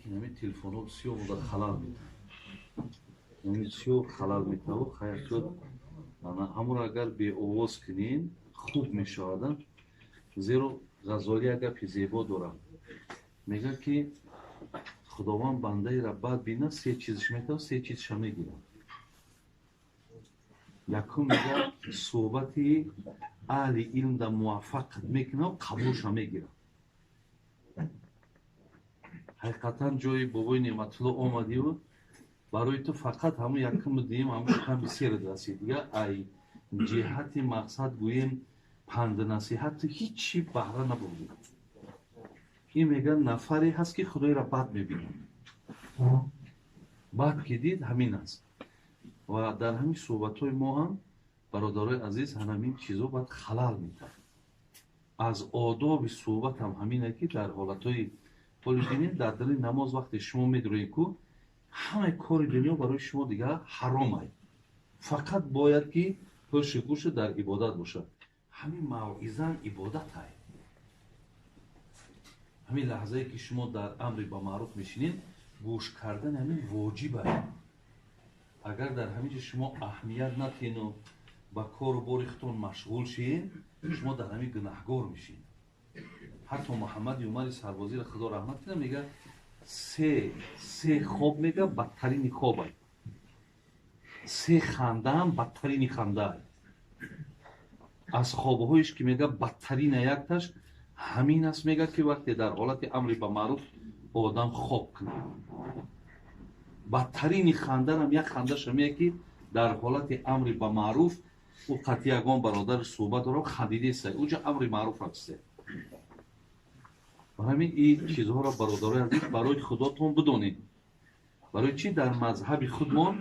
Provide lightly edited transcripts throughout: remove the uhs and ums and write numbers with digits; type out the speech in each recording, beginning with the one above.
Лекин ҳамин телефонҳо бисёр буда халал метавад, бисёр халал метавад. Хайр, ҳамонро агар беовоз кунем, хуб мешавад. Зеро Ғазолӣ як гапи зебо дорад, мегӯяд, ки Худованд бандаеро бад бинад, се чизаш метавад, се чизаша мегирад. Якум, мегӯяд, суҳбати аҳли илм дар муваффақат мекунад, қабулша мегирад. Ҳақиқатан, ҷои бобои Неъматулло омадиву барои ту фақат ҳамун якуму дуюм, ҳамун шиками серат расид. Дига ай ҷиҳати мақсад, гӯем, панду насиҳат, ту ҳичи баҳра набурдӣ. Ин мегӯяд, нафаре ҳаст, ки Худоеро бад мебинад. Бад ки дид, ҳамин аст. Ва дар ҳамин суҳбатҳои мо ҳам, бародарои азиз, ҳамин чизо баъд халал метавад. Аз одоби суҳбатам ҳамине, ки дар ҳолатҳои ҳоли бинед, дар дили намоз вақте шумо медроед ку, ҳамаи кори дунё барои шумо дигар ҳаром ай, фақат бояд ки ҳушу гӯшу дар ибодат бошад. Ҳамин мавъизаам ибодат ай. Ҳамин лаҳзае, ки шумо дар амри ба маъруф мешинед, гӯш кардани ҳамин воҷиб ай. Агар дар ҳамин ҷо шумо аҳамият натиҳену ба кору бори худтон машғул шиед, шумо дар ҳамин гунаҳгор мешед. Ҳатто Муҳаммади Умари Сарбозиро Худо раҳмат кунад, мега, се хоб, мега, бадтарини хоб ай, се хандаам бадтарини ханда ай. Аз хобҳоеш ки, мега, бадтарина якташ ҳамин аст, мега, ки вақте дар ҳолати амри ба маъруф одам хоб кунад. Бадтарини хандарам як хандаша мея, ки дар ҳолати амри ба маъруф ӯ қатъи ягон бародари суҳбат дорад, хандидеста, уҷа амри маъруф рафтиста. Ба ҳамин ин чизҳоро, бародарои азиз, барои Худотон бидонед. Барои чӣ дар мазҳаби худмон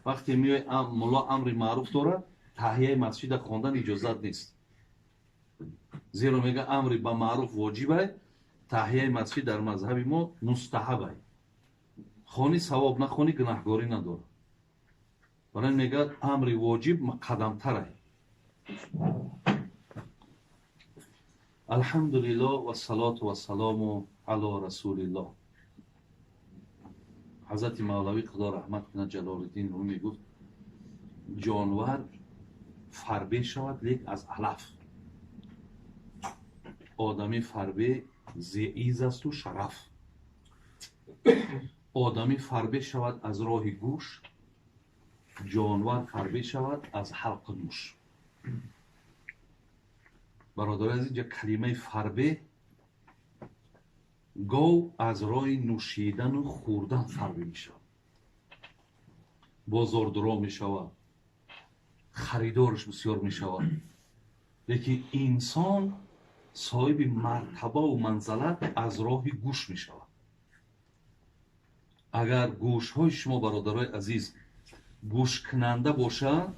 вақте меои, мулло амри маъруф дорад, таҳияи масҷида хондан иҷозат нест? Зеро, мега, амри ба маъруф воҷибай, таҳияи масҷид дар мазҳаби мо мустаҳабай. Хони савоб, нахонӣ гунаҳгорӣ надорад. Барои мегӯяд, амри воҷиб қадамтарай. Алҳамдулиллоҳ, вассалоту вассалому ало расулиллоҳ. Ҳазрати Мавлавӣ, Худо раҳмат кунад, Ҷалолиддин Румӣ мегуфт: «Ҷонвар фарбе шавад, лек аз алаф, одамӣ фарбе зи иззату шараф. Одамӣ фарбе шавад аз роҳи гӯш, ҷонвар фарбе шавад аз ҳалқу нӯш». Бародари азиз, инҷа калимаи фарбе, гов аз роҳи нӯшидану хӯрдан фарбе мешавад, бозордуро мешавад, харидораш бисёр мешавад, лекин инсон соҳиби мартабаву манзалат аз роҳи гӯш мешавад. Агар гӯшҳои шумо, бародарои азиз, гӯшкунанда бошад,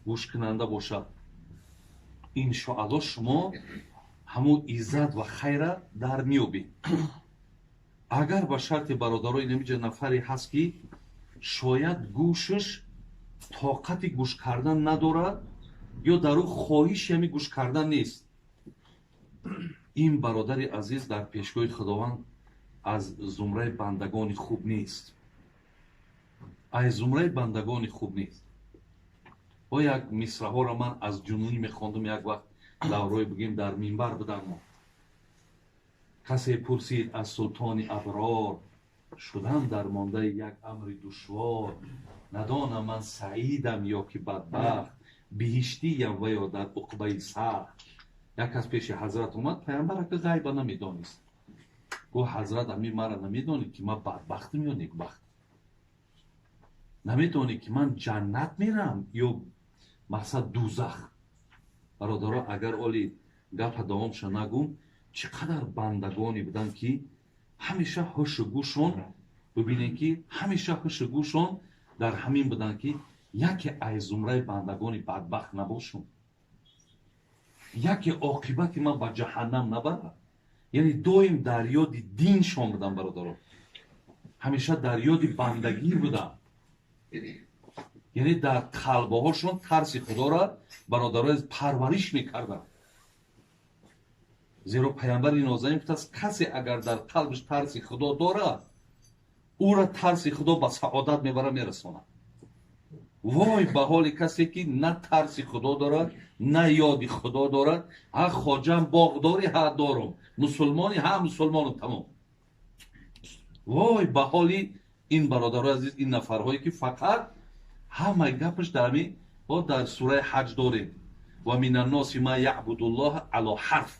гӯшкунанда бошад, иншоалло, шумо ҳамун иззат ва хайра дар меёбед. Агар ба шарти, бародаро, инамиҷа нафаре ҳаст, ки шояд гӯшаш тоқати гӯш кардан надорад ё дар ӯ хоҳиши ҳамин гӯш кардан нест, ин бародари азиз дар пешгоҳи Худованд аз зумраи бандагони хуб нест, аз зумраи бандагони хуб нест. Бо як мисраҳоро ман аз ҷунунӣ мехондум. Як вақт даврое бигем, дар минбар будам мо. Касе пурсид аз султони аброр: «Шудам дар мондаи як амри душвор, надонам ман саидам ё ки бадбахт, биҳиштиям ва ё дар уқбаи сахт». Як кас пеши ҳазрат омад, паямбар ака ғайба намедонист. Гуфт: «Ҳазрат, ами мара намедонед, ки ман бадбахтам ё некбахт? Намедонед, ки ман ҷаннат мерам ё мақсад дузах?» Бародаро, агар оли гапа давомша нагум, чӣ қадар бандагоне буданд, ки ҳамеша ҳушу гӯшон, бибинед, ки ҳамеша ҳушу гӯшон дар ҳамин буданд, ки яке аз зумраи бандагони бадбахт набошум, яке оқибати ман ба ҷаҳаннам набарад. Яъне доим дар ёди диншон будам, бародаро, ҳамеша дар ёди бандагӣ будам. Яъне дар қалбҳошон тарси Худоро, бародаро, парвариш мекарданд. Зеро паямбари нозанин гуфтааст: «Касе агар дар қалбиш тарси Худо дорад Ӯра тарси Худо ба саодат мебара, мерасонад. Вой ба ҳоли касе ки на тарси Худо дорад, на ёди Худо дорад. Ҳа хоҷам боғдорӣ, ҳа дорум, мусулмонӣ, ҳа мусулмону тамом. Вой ба ҳоли ин бародарои азиз, ин нафарҳое ки фақат ҳамаи гапаш дар ҳамин бо дар сураи Ҳаҷ дорем: ва мин анноси ма яъбудуллоҳа ало ҳарф.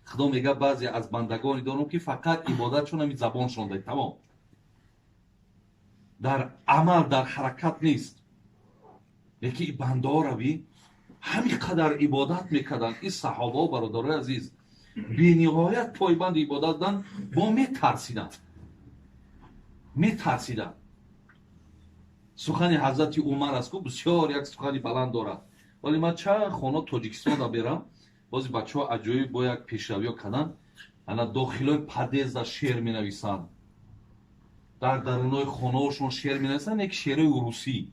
Худо мега баъзе аз бандагоне дорам ки фақат ибодатшон ҳамин забоншон дай, тамом, дар амал, дар ҳаракат нест. Лекин ин бандаҳо би ҳамин қадар ибодат мекарданд. Ин саҳобаҳо, бародарои азиз, бениҳоят пойбанди ибодат буданд, бо метарсиданд, метарсиданд. Сухани ҳазрати Умар аст ку, бисёр як сухани баланд дорад. Вале ман чанд хона Тоҷикистонда берам, бози бачаҳо аҷоиб бо як пешравиё карданд. Ана дохилои подъезда шеър менависанд, дар дарунои хонаҳошон шеър менависанд, як шеърҳои урусӣ.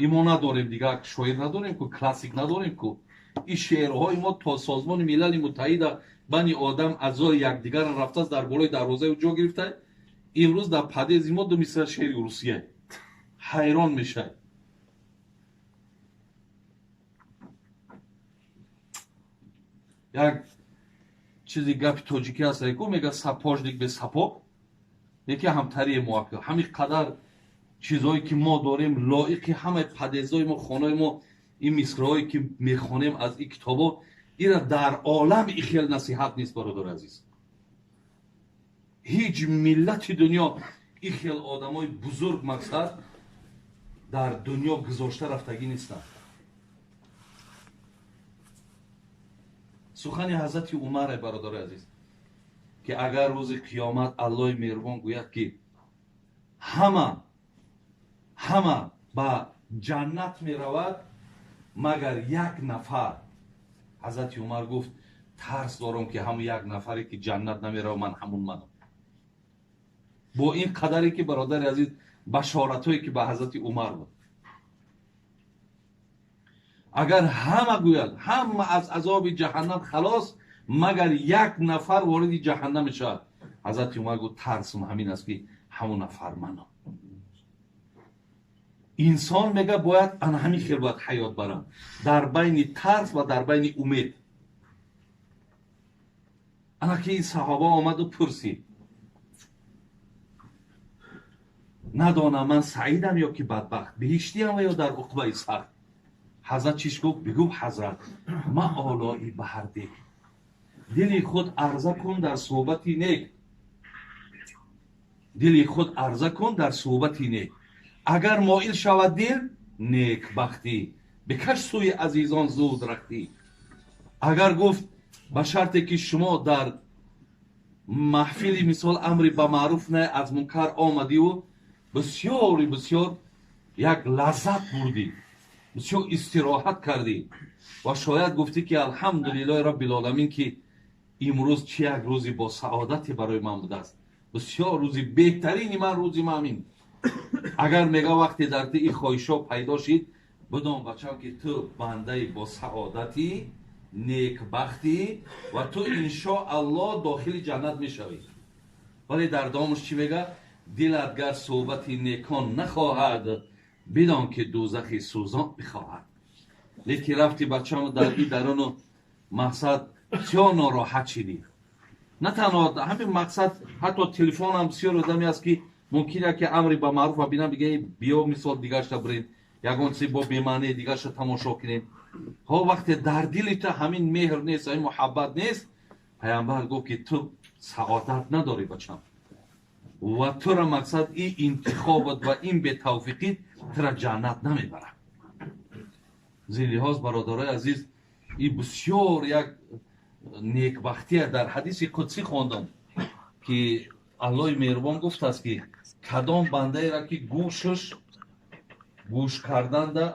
Имо надорем, дигар шоир надорем ку, классик надорем ку. Ин шеърҳои мо то Созмони Милали Муттаҳида бани одам аъзои якдигарро рафтааст, дар болои дарвозаи ҷо гирифта. Имрӯз дар подъезди мо ду мисра шеъри русия, ҳайрон мешавад. Як чизи гапи тоҷикӣ ҳаст ку, мега сапожник без сапог, яке ҳамтарие мо ҳамин қадар чизҳое ки мо дорем, лоиқи ҳамаи подъездҳои мо, хонаҳои мо, ин мисраҳое ки мехонем аз ин китобҳо, ира дар олам и хел насиҳат нест, бародари азиз. Ҳеҷ миллати дунё ин хел одамои бузург мақсад дар дунё гузошта рафтагӣ нестанд. Сухани ҳазрати Умар, бародари азиз, ки агар рӯзи қиёмат Аллоҳи меҳрубон гӯяд ки ҳама ба ҷаннат меравад магар як нафар, ҳазрати Умар гуфт: тарс дорам ки ҳамун як нафаре ки ҷаннат намеравад, ман ҳамун манам. Бо ин қадаре ки, бародари азиз, башоратҳое ки ба ҳазрати Умар буд, агар ҳама гӯяд ҳама аз азоби ҷаҳаннам халос магар як нафар вориди ҷаҳаннам мешавад, ҳазрати Умар гуфт: тарсум ҳамин аст ки ҳамун нафар манам. Инсон мега бояд ана ҳамин хел бояд ҳаёт барам, дар байни тарс ва дар байни умед. Ана ки ин саҳоба омаду пурсид: надонам ман саидам ё ки бадбахт, биҳиштиам ва ё дар уқбаи сахт. Ҳазрат чиш гуфт? Бигуфт ҳазрат: ма олои ба ҳар дек, дили худ арза кун дар суҳбати нек, дили худ арза кун дар суҳбати нек, агар моил шавад дил некбахтӣ, бикаш сӯи азизон зуд рахтӣ. Агар гуфт ба шарте ки шумо дар маҳфили мисол амри ба маъруф не аз мункар омадиву бисёри бисёр як лаззат бурдӣ, бисёр истироҳат кардӣ ва шояд гуфтӣ ки алҳамдулиллоҳи роббил оламин, ки имрӯз чи як рӯзи бо саодате барои ман будааст, бисёр рӯзи беҳтарини ман, рӯзи ман. Агар мега вақте дар ту ин хоҳишҳо пайдо шид, бидон бачам ки ту бандаи бо саодатӣ, некбахтӣ ва ту иншоаллоҳ дохили ҷаннат мешавӣ. Вале дар давомаш чӣ мега? Дилат гар суҳбати некон нахоҳад, бидон ки дӯзахи сӯзон бихоҳад. Лекин рафти бачам дар ин даруну мақсад бисёр нороҳат шидӣ. На танҳо ҳамин мақсад, ҳатто телефонам бисёр одаме аст ки мумкин ки амри ба маъруф бинам, бига биё мисол дигарша бирем, ягон чизи бо бемаънии дигарша тамошо кунем. Ҳо вақте дар дили ту ҳамин меҳр нест, ҳамин муҳаббат нест, паямбар гуфт ки ту саодат надорӣ бачам, ва тура мақсад ин интихобат ва ин бетавфиқит тура ҷаннат намебарад. Зин лиҳоз, бародарои азиз, ин бисёр як некбахтия. Дар ҳадиси қудсӣ хондам ки Аллоҳи меҳрубон гуфтааст ки кадом бандаеро ки гӯшаш гӯш карданда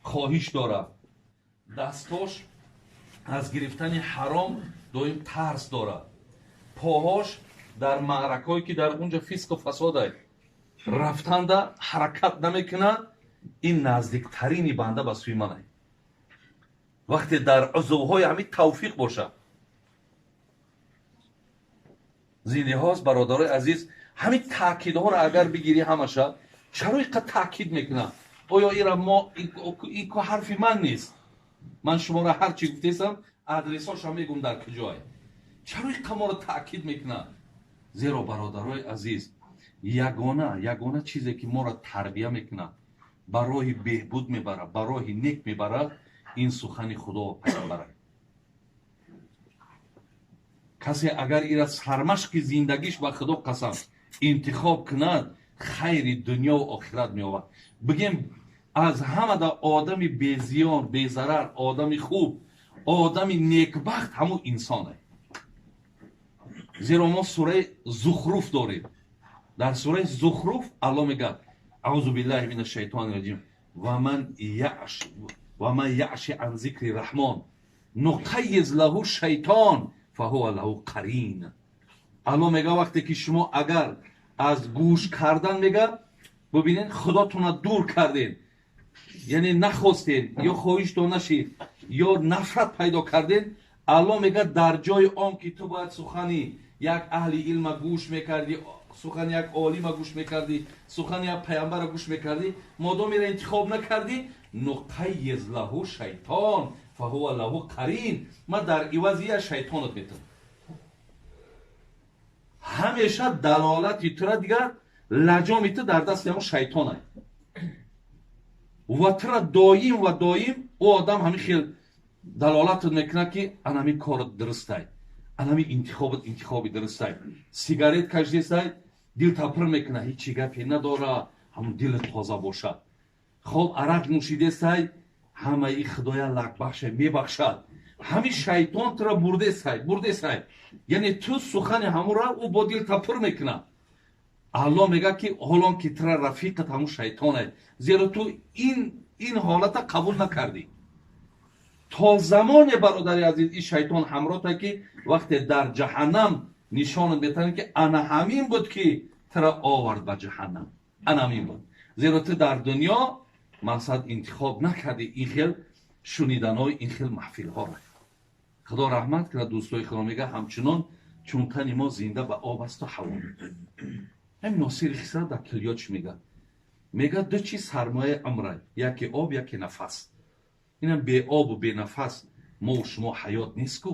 хоҳиш дорад, дастош аз гирифтани ҳаром доим тарс дорад, поҳош дар маъракҳое ки дар унҷа фисқу фасодай рафтанда ҳаракат намекунад, ин наздиктарини банда ба сӯи ман. Вақте дар узвҳои ҳамин тавфиқ бошад. Зин лиҳоз, бародарои азиз, ҳамин таъкидҳоро агар бигирӣ ҳамаша, чаро инқадр таъкид мекунам? Оё ира мо ин ко ҳарфи ман нест. Ман шуморо ҳар чӣ гуфтесам, адресҳоша мегум дар куҷое. Чаро инқадр моро таъкид мекунад? Зеро бародарои азиз, ягона чизе ки моро тарбия мекунад, ба роҳи беҳбуд мебарад, ба роҳи нек мебарад, ин сухани Худо ва Пайғамбар. Касе агар ира сармашқи зиндагиш ба Худо қасам интихоб кунад, хайри дунё ва охират меоварад. Бигем, аз ҳамада одами безиён, безарар, одами хуб, одами некбахт ҳамун инсоне. Зеро мо сураи Зухруф дорем. Дар сураи Зухруф Аллоҳ мегӯяд: аузу биллаҳи минаш шайтони раҷим, ва ман яъши ан зикри раҳмон нуқаййиз лаҳу шайтон фаҳува лаҳу қарин. Аллоҳ мегӯяд, вақте ки шумо агар аз гӯш кардан, мегӯяд, бибинед, Худотонро дур кардед, яъне нахостед ё хоҳиштон нашид ё нафрат пайдо кардед, Аллоҳ мегӯяд, дар ҷои он ки ту бояд сухани як аҳли илма гӯш мекардӣ, сухани як олима гӯш мекардӣ, сухани як паямбара гӯш мекардӣ, модомеро интихоб накардӣ, нуқаййиз лаҳу шайтон фаҳува лаҳу қарин, ман дар ивази як шайтонат метавонам. Ҳамеша далолати тура дигар лаҷоми ту дар дасти ҳамон шайтонай ва тура доим ва доим ӯ одам ҳамин хел далолатат мекунад, ки анами корат дурустай, анами интихобат интихоби дурустай. Сигарет кашидесай, дилта пир мекунад, ҳечи гапе надора, ҳамон дилат тоза бошад. Хоб, арақ нӯшидесай, ҳамаи Худоя лакбахша мебахшад. Ҳамин шайтон тура бурдесай, бурдесай, яъне ту сухани ҳамонро ӯ бо дилта пир мекунад. Аллоҳ мегӯяд, ки ҳолон ки тура рафиқат ҳамун шайтонай, зеро ту ин ҳолата қабул накардӣ. То замоне, бародари азиз, ин шайтон ҳамроҳта, ки вақте дар ҷаҳаннам нишонат метавонад, ки ана ҳамин буд, ки тура овард ба ҷаҳаннам, ана ҳамин буд. Зеро ту дар дунё мақсад интихоб накардӣ ин хел шуниданҳои ин хел маҳфилҳоро. Худо раҳмат кунад дӯстои худо, мегӯяд, ҳамчунон чун тани мо зинда ба об асту ҳаво. Ҳамин Носири Хисрав дар килиёт чӣ мегӯяд? Мегӯяд, ду чиз сармояи умра, яке об, яке нафас. Инам беобу бенафас мову шумо ҳаёт нест ку.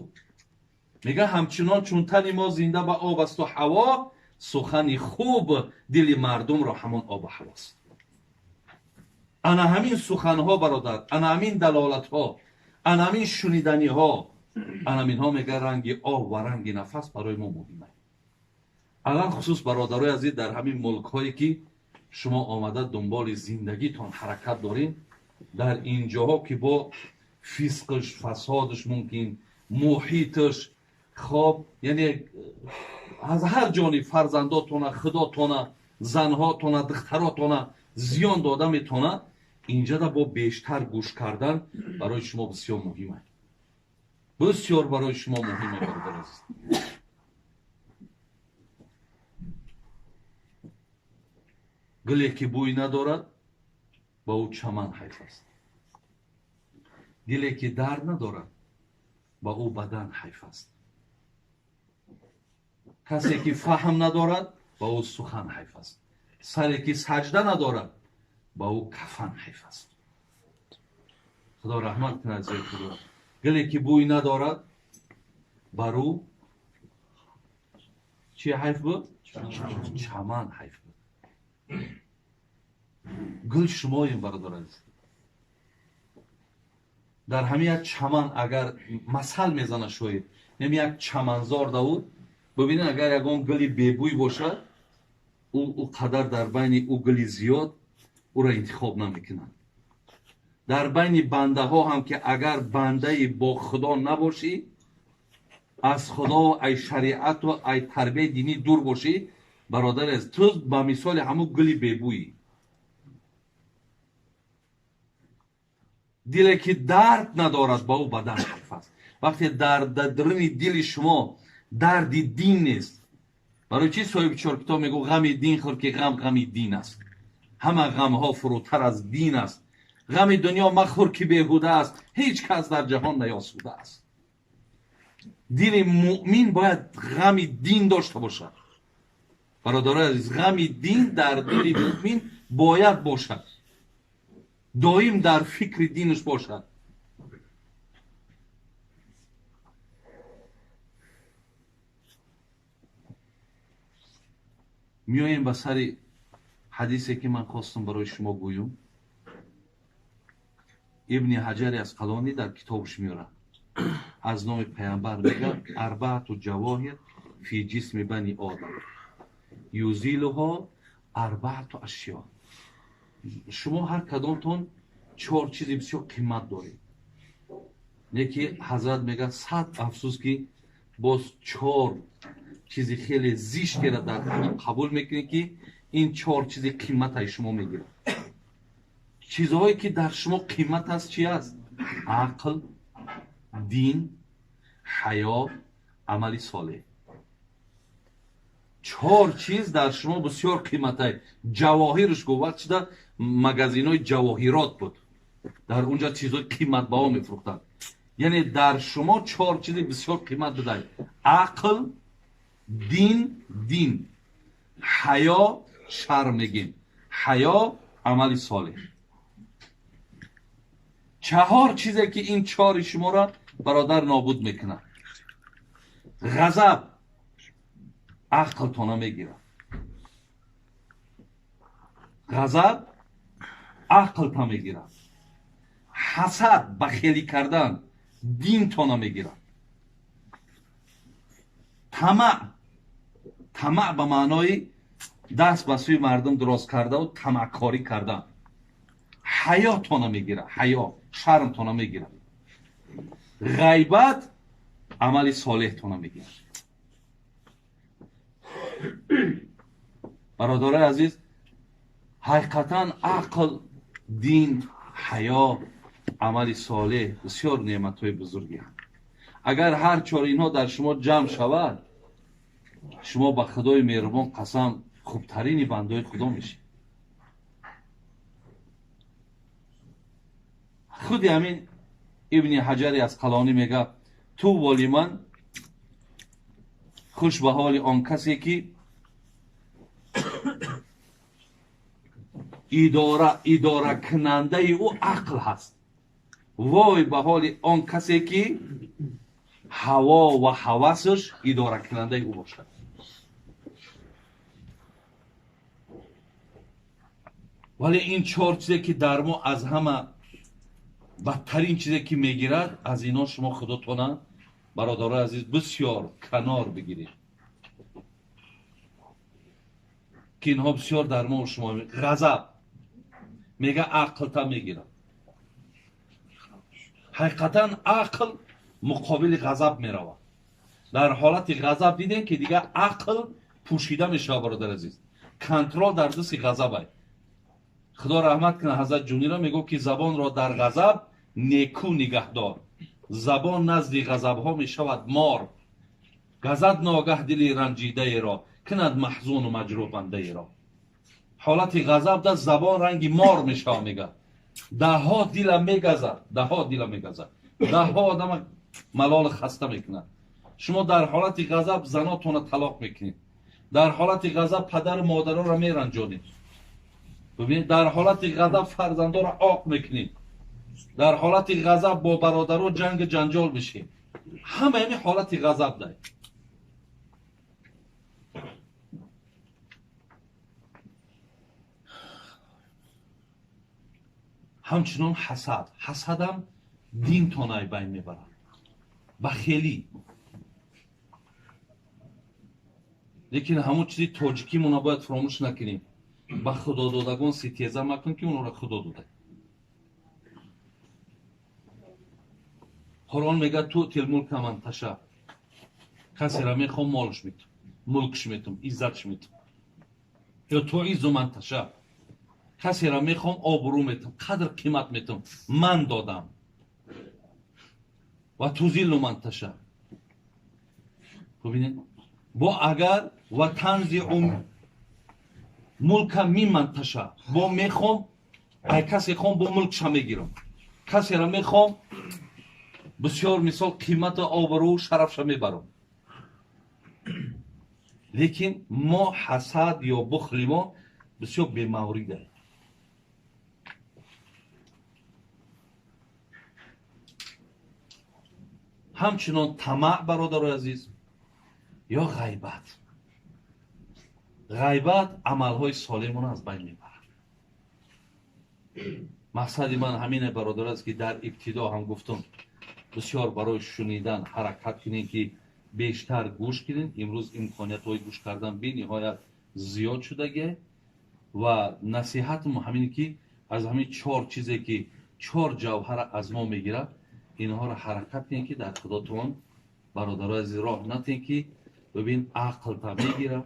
Мегӯяд, ҳамчунон чун тани мо зинда ба об асту ҳаво, сухани хуб дили мардумро ҳамон обу ҳавост. Ана ҳамин суханҳо, бародар, ана ҳамин далолатҳо, ана ҳамин шуниданиҳо, ана ҳаминҳо, мегӯяд, ранги об ва ранги нафас барои мо муҳим аст. Алалхусус, бародарои азиз, дар ҳамин мулкҳое ки шумо омада дунболи зиндагитон ҳаракат доред, дар ин ҷоҳо ки бо фисқш, фасодш мумкин, муҳитш, хоб, яъне аз ҳар ҷониб фарзандотона, худотона, занҳотона, духтаротона зиён дода метавонад, инҷада бо бештар гӯш кардан барои шумо бисёр муҳим аст. Бисёр барои шумо муҳим аст, бародар азиз. Гуле ки бӯй надорад, ба ӯ чаман ҳайф аст. Диле ки дард надорад, ба ӯ бадан ҳайф аст. Касе ки фаҳм надорад, ба ӯ сухан ҳайф аст. Саре ки саҷда надорад, ба ӯ кафан ҳайф аст. Худо раҳмат кунад зои Худо. Гуле ки бӯй надорад, бар ӯ чӣ ҳайф буд? Чаман ҳайф буд. Гул шумоем, бародар азиз. Дар ҳамин як чаман агар масал мезанад шоир, нем як чаманзор давуд, бибинед, агар ягон гули бебӯй бошад, ӯ қадар дар байни ӯ гули зиёд ӯро интихоб намекунад. Дар байни бандаҳо ҳам ки агар бандаи бо Худо набошӣ, аз Худо, ай шариату ай тарбияи динӣ дур бошӣ, бародар азиз, ту ба мисоли ҳамун гули бебӯйӣ. Диле ки дард надорад, ба ӯ бадан ҳайф аст. Вақте дар даруни дили шумо дарди дин нест, барои чӣ соҳиби чор китоб мегӯ, ғами дин хӯр, ки ғам ғами дин аст, ҳама ғамҳо фурӯтар аз дин аст, ғами дунё махӯр, ки беҳуда аст, ҳеҷ кас дар ҷаҳон наёсуда аст. Дили муъмин бояд ғами дин дошта бошад. Бародарои азиз, ғами дин дар дили муъмин бояд бошад, доим дар фикри динаш бошад. Меоем ба сари ҳадисе ки ман хостам барои шумо гӯям. Ибни Ҳаҷари Асқалонӣ дар китобаш меорад, аз номи паямбар мегӯяд: арбаату ҷавоҳир фи ҷисми бани одам юзилуҳо арбаату ашё. Шумо ҳар кадомтон чор чизи бисёр қимат доред. Неки ҳазрат мегӯяд: сад афсӯс ки боз чор чизи хеле зиштеро дар худ қабул мекунед, ки ин чор чизи қиматаи шумо мегирад. Чизҳое ки дар шумо қимат аст чи аст? Ақл, дин, ҳаё, амали солеҳ. Чор чиз дар шумо бисёр қиматай. Ҷавоҳирш гуфт, вақт шуда магазинҳои ҷавоҳирот буд, дар унҷа чизҳои қиматбаҳо мефурӯхтанд. Яъне дар шумо чор чизи бисёр қимат будай: ақл, дин, ҳаё, шарм мегем, ҳаё, амали солеҳ. Чаҳор чизе ки ин чори шуморо бародар нобуд мекунад. Ғазаб ақлтона мегирад. Ғазаб ақлта мегирад. Ҳасад, бахелӣ кардан, динтона мегирад. Тамаъ, тамаъ ба маънои даст ба сӯи мардум дуроз кардаву тамаъкорӣ кардан, ҳаётона мегирад, ҳаё, шармтона мегирад. Ғайбат амали солеҳтона мегирад. Бародарои азиз, ҳақиқатан ақл, дин, ҳаё, амали солеҳ бисёр неъматҳои бузургианд. Агар ҳар чор инҳо дар шумо ҷамъ шавад, шумо ба Худои меҳрубон қасам хубтарини бандаҳои Худо мешед. Худи ҳамин Ибни Ҳаҷари Асқалонӣ мегӯяд: ту воли ман, хуш ба ҳоли он касе ки идоракунандаи ӯ ақл ҳаст. Вой ба ҳоли он касе ки ҳаво ва ҳавасаш идоракунандаи ӯ бошад. Вале ин чор чизе ки дар мо аз ҳама бадтарин чизе ки мегирад, аз инҳо шумо худотона, бародарои азиз, бисёр канор бигиред, ки инҳо бисёр дар мо шумо. Ғазаб мега ақлта мегирад. Ҳақиқатан ақл муқобили ғазаб меравад. Дар ҳолати ғазаб дидем ки дигар ақл пӯшида мешавад, бародар азиз. Контрол дар дасти ғазаб ай. Худо раҳмат кунад ҳазрат Ҷуниро, мегӯфт ки забонро дар ғазаб неку нигаҳдор. Забон назди ғазабҳо мешавад мор. Газад ногаҳ дили ранҷидаеро, кунад маҳзуну маҷрӯҳ бандаеро. Ҳолати ғазаб дар забон ранги мор мешавад, мегӯяд. Даҳҳо дила мегазад, даҳҳо дила мегазад, даҳҳо одама малолу хаста мекунад. Шумо дар ҳолати ғазаб занотонро талоқ мекунед, дар ҳолати ғазаб падару модаронро меранҷонед, бибинед, дар ҳолати ғазаб фарзандонро оқ мекунед, дар ҳолати ғазаб бо бародаро ҷангу ҷанҷол мешед. Ҳама ҳамин ҳолати ғазаб дай. Ҳамчунон ҳасад, ҳасадам динтонай байн мебарад, бахелӣ. Лекин ҳамон чизи тоҷикимона бояд фаромӯш накунем. Ба худододагон ситеза макун ки онҳоро Худо дода. Қуръон мегӯяд: туътил мулка ман таша. Касеро мехоҳам молш метум, мулкш метум, иззатш метум. Ё туиззу ман таша. Касеро мехоҳам обрӯ метум, қадр қимат метум, ман додам. Ва тузиллу ман таша. Бубинед, бо агар ва танзиу мулка миман таша, бо мехоҳам ай касе хоҳам бо мулкша мегирам, касеро мехоҳам Бисёр мисол қимату обрӯ шарафша мебарам. Лекин мо ҳасад ё бухли мо бисёр бемаврид аст. Ҳамчунон тамаъ, бародарои азиз, ё ғайбат. Ғайбат амалҳои солимона аз байн мебарад. Мақсади ман ҳамине, бародар аст, ки дар ибтидо ҳам гуфтам, бисёр барои шунидан ҳаракат кунем, ки бештар гӯш кунем. Имрӯз имкониятҳои гӯш кардан бениҳоят зиёд шудагӣ ва насиҳатм ҳамине, ки аз ҳамин чор чизе ки чор ҷавҳара аз мо мегирад, инҳоро ҳаракат кунем, ки дар худотон, бародарои азиз, роҳ натем, ки бибин, ақл та мегира,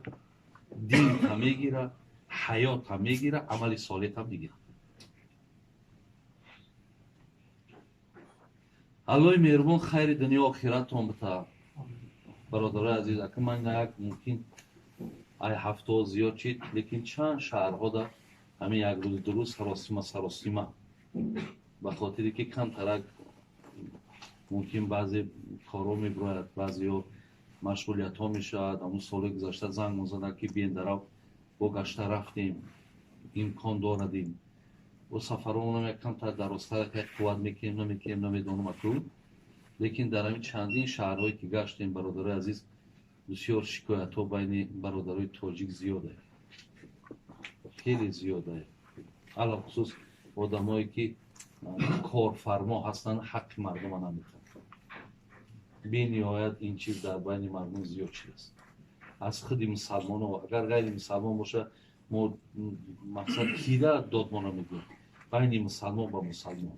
дин та мегира, ҳаёт та мегира, амали солеҳ та мегира. Аллоҳи меҳрубон хайри дунё охиратон бита. Бародарои азиз, ака ман як мумкин ай ҳафто зиёд чид, лекин чанд шаҳрҳода ҳамин як рӯз ду рӯз саросима саросима, ба хотире ки камтарак мумкин баъзе корҳо мебирояд, баъзеҳо машғулиятҳо мешавад. Ҳамун соли гузашта занг мезаданд, ки биен дарав, бо гашта рафтем, имкон дорадем. Бо сафаронам як камтар дарозтар як қувват мекунем, намекунем, намедонам аку. Лекин дар ҳамин чандин шаҳрҳое ки гаштем, бародарои азиз, бисёр шикоятҳо байни бародарои тоҷик зиёда, хеле зиёда. Алалхусус одамое ки корфармо ҳастанд, ҳаққи мардума наметавонанд. Бениҳоят ин чиз дар байни мардум зиёд шудааст. Аз худи мусалмоно, агар ғайри мусалмон боша, мо мақсад кида додмона мегӯем, байни мусалмон ба мусалмон.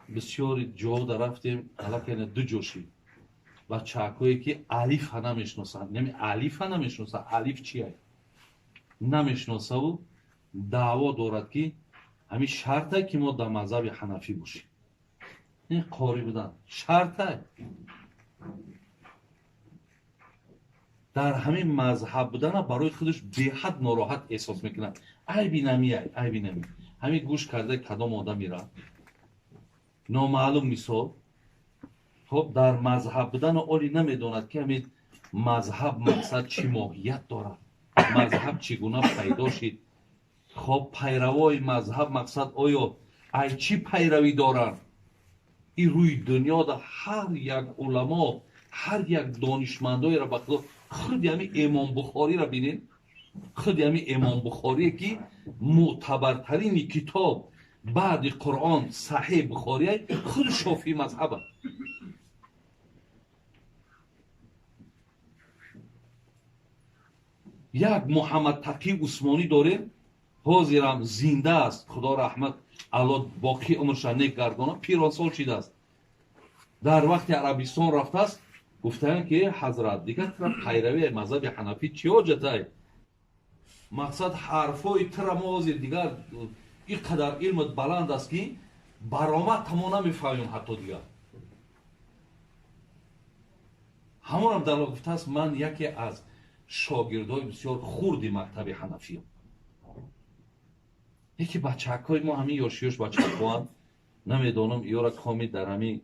Бисёри ҷода рафтем, аллакай ду ҷо шид. Бачаакое ки алифа намешиносанд, яъне алифа намешиносанд, алиф чия намешиносаву даъво дорад, ки ҳамин шарте ки мо дар мазҳаби ҳанафӣ бошем. Ин қорӣ будан шарте. Дар ҳамин мазҳаб будана барои худаш беҳад нороҳат эҳсос мекунад. Айби намияй, айби нами. Ҳамин гӯш карда кадом одамира номаълум мисол, хоб, дар мазҳаб будану оли намедонад, ки ҳамин мазҳаб мақсад чӣ моҳият дорад, мазҳаб чӣ гуна пайдо шид, хоб, пайравои мазҳаб мақсад оё ай чӣ пайравӣ доранд. Ин рӯи дунёда ҳар як уламо, ҳар як донишмандоеро ба худо, худи ҳамин Имом Бухориро бинед, худи ҳамин Имом Бухорие ки мӯътабартарини китоб баъди Қуръон Саҳеҳ Бухорие, худи шофии мазҳаба. Як Муҳаммад Тақӣ Усмонӣ дорем, ҳозирам зинда аст, худо раҳмат, Аллоҳ боқӣ умрша нек гардона, пиронсол шидааст. Дар вақти Арабистон рафтааст, гуфтаанд ки ҳазрат, дигар тра пайравии мазҳаби ҳанафӣ чӣ ҳоҷатай? Мақсад ҳарфҳои тра мо ҳозир дигар ин қадар илмат баланд аст, ки баромад тамо намефаҳмем ҳатто дигар. Ҳамонам дар гуфтааст, ман яке аз шогирдҳои бисёр хурди мактаби ҳанафиям. Яке бачаакҳои мо ҳамин ёшиёш бачаакҳоанд, намедонам ёра коми дар ҳамин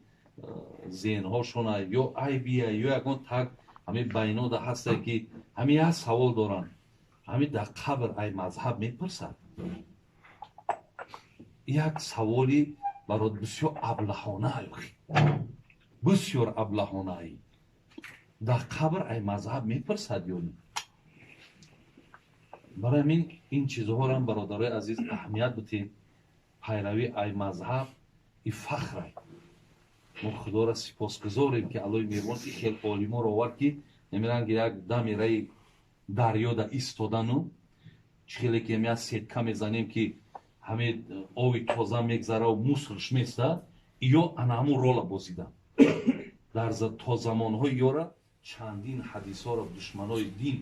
зеҳнҳошона ё айбия ё ягон так ҳамин байнода ҳастае, ки ҳамин як савол доранд, ҳамин дар қабр ай мазҳаб мепурсад. Як саволи барот бисёр аблаҳона, бисёр аблаҳонаи. Дар қабр ай мазҳаб мепурсад ё не? Барои ҳамин ин чизҳоро бародарои азиз аҳамият битем. Пайравӣ ай мазҳаб и фахрай. Мо худоро сипосгузорем, ки Аллоҳи меҳрубон ин хел олиморо овард, ки намеранг як дами раи дарёда истодану чӣ хеле ки як сетка мезанем, ки ҳаме ови тоза мегзараву мусрш места, ё ана ҳамун рола бозидан. Дар то замонҳои ёра чандин ҳадисҳоро душманои дин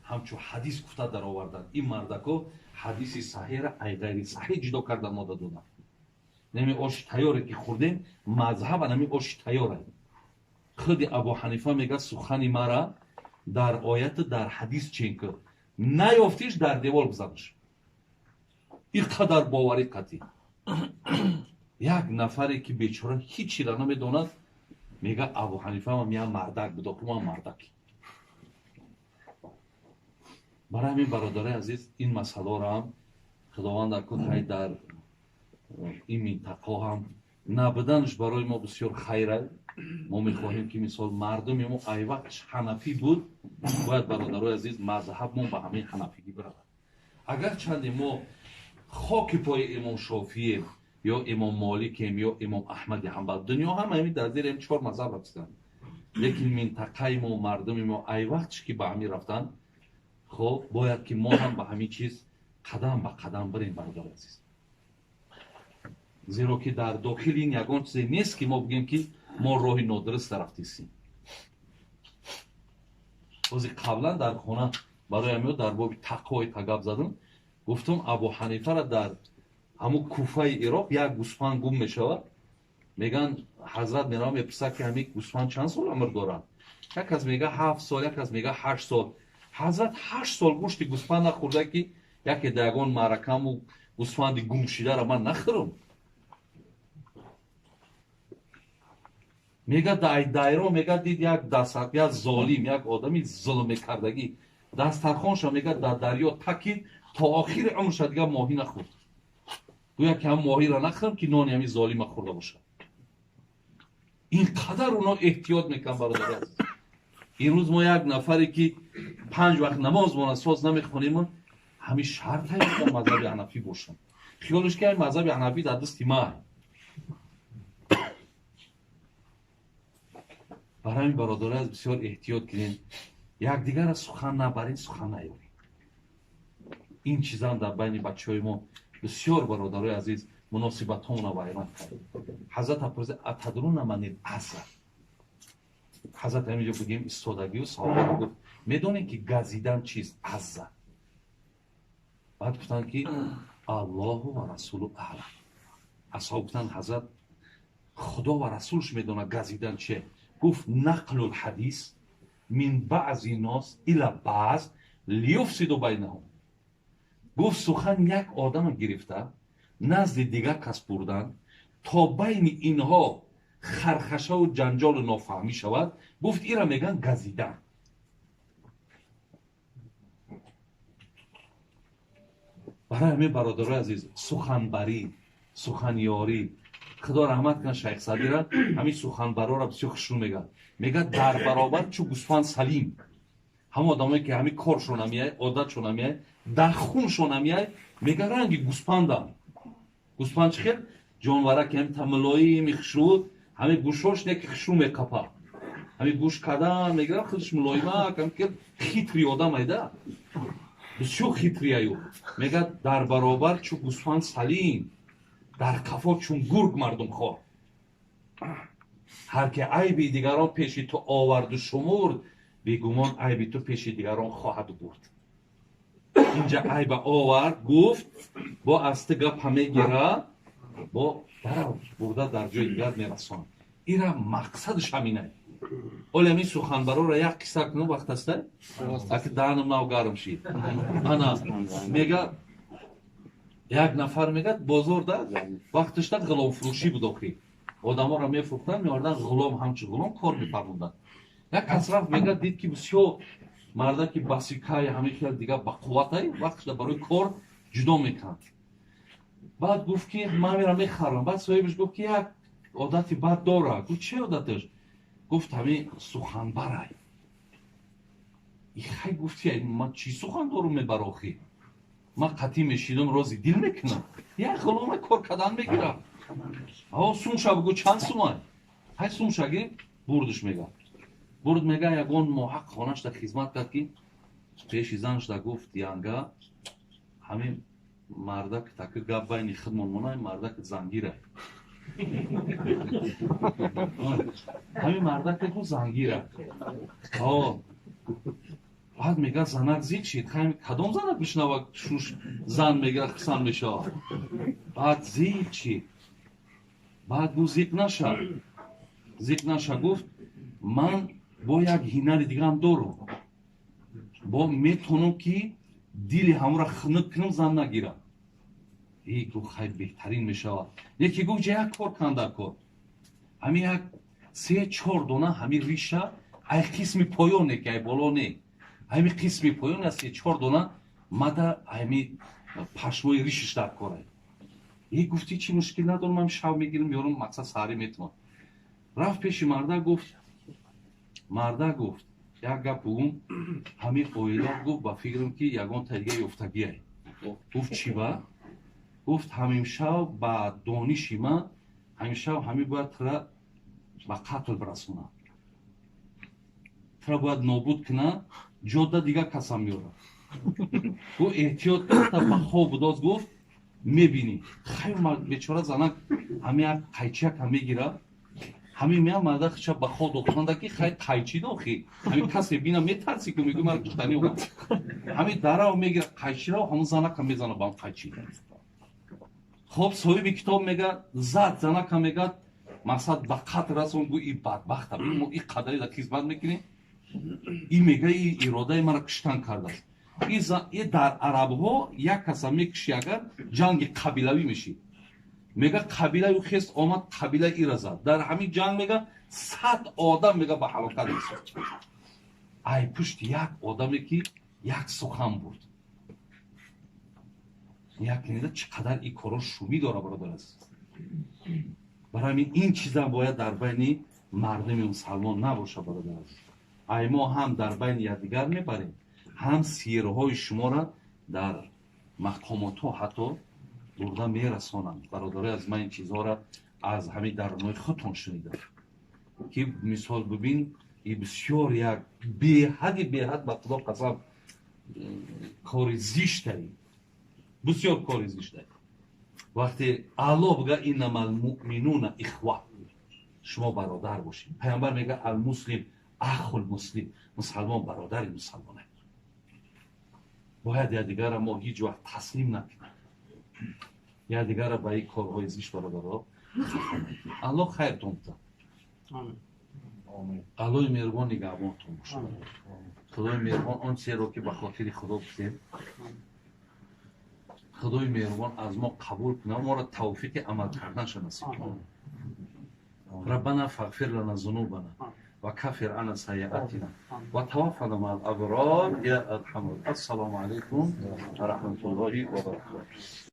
ҳамчун ҳадис гуфта дароварданд. Ин мардако ҳадиси саҳеҳра ай ғайри саҳеҳ ҷудо карда мода доданд. Нами оши тайёре ки хӯрдем, мазҳаб анами оши тайёре. Худи Абу Ҳанифа мегӯяд, сухани мара дар ояту дар ҳадис чен кун, наёфтиш дар девор бизанаш. Ин қадар боварӣ қатъӣ. Як нафаре ки бечора ҳичира намедонад, мега Абу Ҳанифа ман я мардак буд, охир ман мардак. Барои ҳамин бародарои азиз, ин масъаларо ҳам Худованд акун ҳай дар ин минтақа ҳам набуданаш барои мо бисёр хайр аст. Мо мехоҳем ки мисол мардуми мо ай вақтш ҳанафӣ буд, бояд бародарои азиз мазҳабмон ба ҳамин ҳанафигӣ биравад. Агарчанде мо хоки пои имом Шофием ё имом Моликем ё имом Аҳмади Ҳанбал, дунё ҳама ҳамин дар зери ҳамин чор мазҳаб рафтанд, лекин минтақаи мо, мардуми мо ай вақтш ки ба ҳамин рафтанд, хоб бояд ки мо ҳам ба ҳамин чиз қадам ба қадам бирем, бародари азиз. Зеро ки дар дохили ин ягон чизе нест ки мо бигӯем ки мо роҳи нодуруст рафтистем. Бози қаблан дар хона барои ҳамиё дар боби тақвои гап задам, гуфтам Абу Ҳанифара дар ҳамун Куфаи Ироқ як гӯсфанд гум мешавад. Меган ҳазрат меравад, мепурсад ки ҳамин гӯсфанд чанд сол умр дорад? Як кас мега 7 сол, як кас мега 8 сол. Ҳазрат 8 сол гӯшти гӯсфанд нахӯрда ки яке дар ягон маъракаму гӯсфанди гумшидаро ман нахӯрам. Мега дайро мега дид як дастар, як золим, як одами зулм мекардагӣ дастархонша мега дар дарё такид, то охири умрша дигар моҳӣ нахӯрд. Гӯя ки ҳам моҳиро нахӯрам ки нони ҳамин золима хӯрда бошад. Ин қадар оно эҳтиёт мекунанд, бародари азиз. Имрӯз мо як нафаре ки 5 вақт намоз мона соз намехонем, ҳамин шарте ки мазҳаби ҳанафӣ бошам. Хиёлш ки мазҳаби ҳанафӣ дар дасти ма. Барои ҳамин бародари азиз бисёр эҳтиёт кунем, якдигарро сухан набарем, сухан наёрем. Ин чизам дар байни бачаҳои мо бисёр, бародарои азиз, муносибатҳоро вайрон кард. Ҳазрат пурсид: атадруна манил аср? Ҳазрат ҳаминҷо бигем истодагию саҳоба гуфт: медонед ки газидан чист? Азза. Баъд гуфтанд ки Аллоҳу ва расулу аълам. Асҳоб гуфтанд: ҳазрат, Худо ва расулш медонад газидан чие. Гуфт: нақлул ҳадис мин баъзи нос ила баъз лиюфсиду байнаҳум. Гуфт: сухан як одама гирифта назди дигар кас бурдан то байни инҳо хархашаву ҷанҷолу нофаҳмӣ шавад. Гуфт: ира меган газидан. Барои ҳамин бародарои азиз, суханбарӣ, суханёрӣ, Худо раҳмат кунад Шайх Садира, ҳамин суханбарора бисёр хушрӯ мегӯяд. Мегӯяд: дар баробар чу гӯсфанд салим. Ҳамон одамое ки ҳамин коршон ҳамияй, одатшон ҳамияй, дар хуншон ҳамияй, мегӯяд ранги гӯсфандам. Гӯсфанд чӣ хел? Ҷонвара ки ҳамин мулоими хушрӯ, ҳамин гӯшош не ки хушрӯ меқапад. Ҳамин гӯш кардан мегирад, худаш мулоимак, ҳамин ки хитри одам айда. Бисёр хитри аю. Мегӯяд: дар баробар чу гӯсфанд салим, дар қафо чун гург мардумхор. Ҳар ки айби дигарон пеши ту оварду шумурд, бегумон айби ту пеши дигарон хоҳад бурд. Инҷа айба овард, гуфт, бо аз ту гапа мегирад, бо дарав бурда дар ҷои дигар мерасонад. Ира мақсадаш ҳаминай. Оли ҳамин суханбарора як қисса кунам, вақт аста? Аки даҳанам нав гарм шид. Ана мега як нафар мегӯяд бозорда вақташда ғуломфурӯшӣ буд охи. Одаморо мефурӯхтанд, меоварданд ғулом, ҳамчун ғулом кор мефармуданд. Як кас рафт, мегӯяд, дид ки бисёр мардаки басикай, ҳамин хел дигар бақувватай, вақташда барои кор ҷудо мекард. Баъд гуфт ки ман мерам мехарам. Баъд соҳибаш гуфт ки як одати бад дорад. Гуфт: че одаташ? Гуфт: ҳамин суханбарай. Ихай, гуфти, ман чӣ сухан дорум мебарохӣ? Ман қатъӣ мешидам, рози дил мекунам. Як ғулома кор кардан мегирам. Аҳо, сумша бигӯ чанд сумай? Ҳай сумша гирифт, бурдаш мега. Бурд мега, ягон моҳақ хонашда хизмат кард ки пеши занашда гуфт: янга, ҳамин мардак таки гап байни худмон монай, мардак зангира. Ҳамин мардак таку зангира. О, баъд мега занак зид шид. Кадом занак бишнава шуш зан мегира хурсанд мешавад. Баъд зид шид. Баъд гуфт: зиқ наша. Зиқ наша, гуфт: ман бо як ҳинари дигарам дорам. Бо метавонам ки дили ҳамонро хунук кунам, зан нагирам. И гуфт, хай, беҳтарин мешавад. Яке гуфт, ҷа як кор кан, дар кор ҳами як се чор дона ҳами риша, ай қисми поёне ки ай боло не, ҳами қисми поён аз се чор дона мада ҳами пашмои ришиш дар корай. И гуфти, чӣ мушкил надорам, ман шав мегирам, меёрам, мақсад саҳарӣ метавон. Рафт пеши марда, гуфт, марда гуфт, як гап бугум, ҳами оила, гуфт, ба фикрам ки ягон тарига ёфтагиай. Гуфт, чӣ ба? Гуфт, ҳамимшав ба дониши ман ҳамишав ҳами бояд тура ба қатл бирасонад, тура бояд нобуд кунад, ҷода дигар касам меорад. Гуфт, эҳтиёт карда ба хоб будоз, гуфт, мебинӣ. Хай, бечора занак ҳами як қайчиякам мегирад, ҳамин меа марда хича ба хоб дохтанда ки хай қайчи дохи, ҳамин касе бина метарси ки мегӯ мара киштани омад. Ҳамин дарав мегирад қайчиро, ҳамун занака мезана ба қайчи. Хоб, соҳиби китоб мега, зад занака, мегад, мақсад ба қатл расон. Гӯ, и бадбахта, мо и қадари да хизмат мекунем, и мега, и иродаи мара киштан кардааст. И дар арабҳо як каса мекуши, агар ҷанги қабилавӣ мешид. Мега, қабилаи хест омад, қабилаи ира зад. Дар ҳамин ҷанг, мега, 100 одам, мега, ба ҳалокат расид ай пушти як одаме ки як сухан бурд. Як нида чӣ қадар ин корро шумӣ дора, бародар азиз. Барои ҳамин ин чизам бояд дар байни мардуми мусалмон набоша, бародар азиз. Ай мо ҳам дар байни якдигар мебарем, ҳам сирҳои шуморо дар мақомотҳо ҳатто бурда мерасонанд. Бародарои аз ман, ин чизҳоро аз ҳамин дарунои худтон шунидам, ки мисол бибин, и бисёр як беҳади беҳад, ба Худо қасам, кори зиштаи, бисёр кори зиштаи. Вақте Алло бига: "Иннама алмуъминуна ихва", шумо бародар бошед. Пайғамбар мега: "Алмуслим ахул муслим", мусалмон бародари мусалмоне. Бояд якдигарра мо ҳеҷ вақт таслим накунем, якдигарра ба ин корҳои зишт, бародаро. Аллоҳ хайртон буда, Аллоҳи меҳрубон нигаҳбонтон бошад. Худои меҳрубон он чизеро ки ба хотири Худо гуфтем, Худои меҳрубон аз мо қабул кунад, моро тавфиқи амал карданша насиб кунад. ربنا فاغفر لنا ذنوبنا وكفر عنا سيئاتنا وتوفنا مع الأبرار يا أرحم. السلام عليكم ورحمة الله وبركاته.